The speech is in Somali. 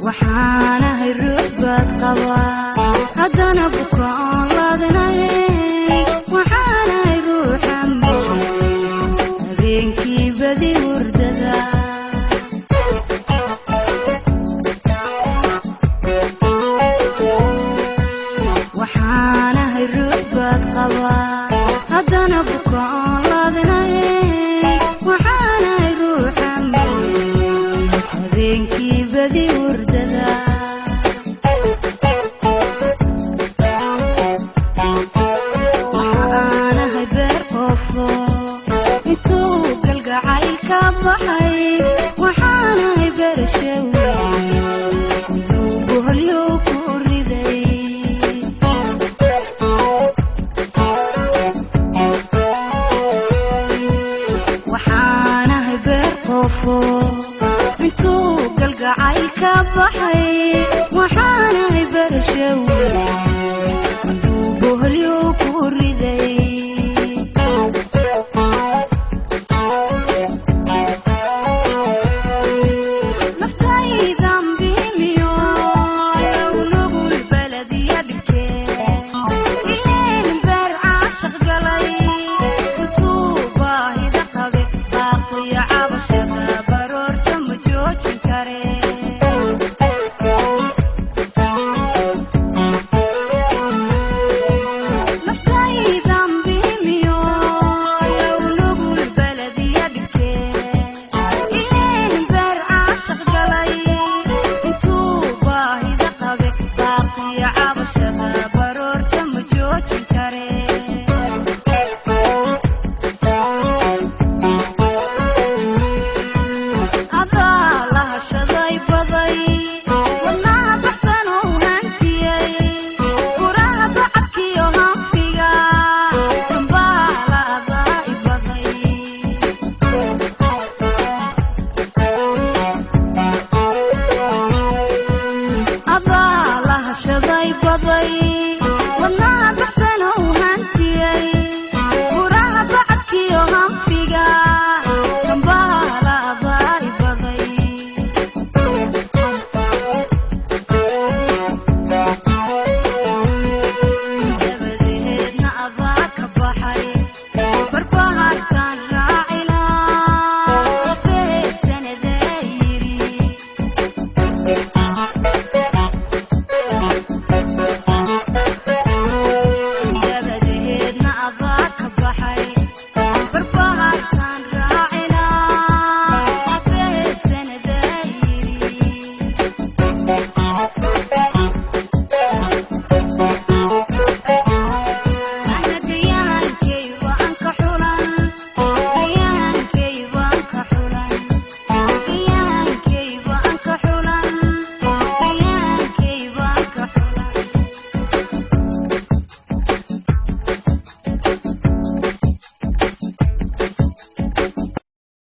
Waxaanahay ruux baad qabaa, haddana bukaan laadnay. Waxaanahay ruuxan habeenkii badi hurdada. Waxaanahay ruux baad qabaa, haddana bukaan laadnay. Waxaanahay ruuxan habeenkii badi hurdada. Waxaanahay beer qofo intuu galgacayl ka baxay. Waxaanahay beerashawe intuu boholyow ku riday. Waxaanahay beer qofo intuu galgacayl ka baxay. Waxaanahay beerashawe intuu boholyow ku riday.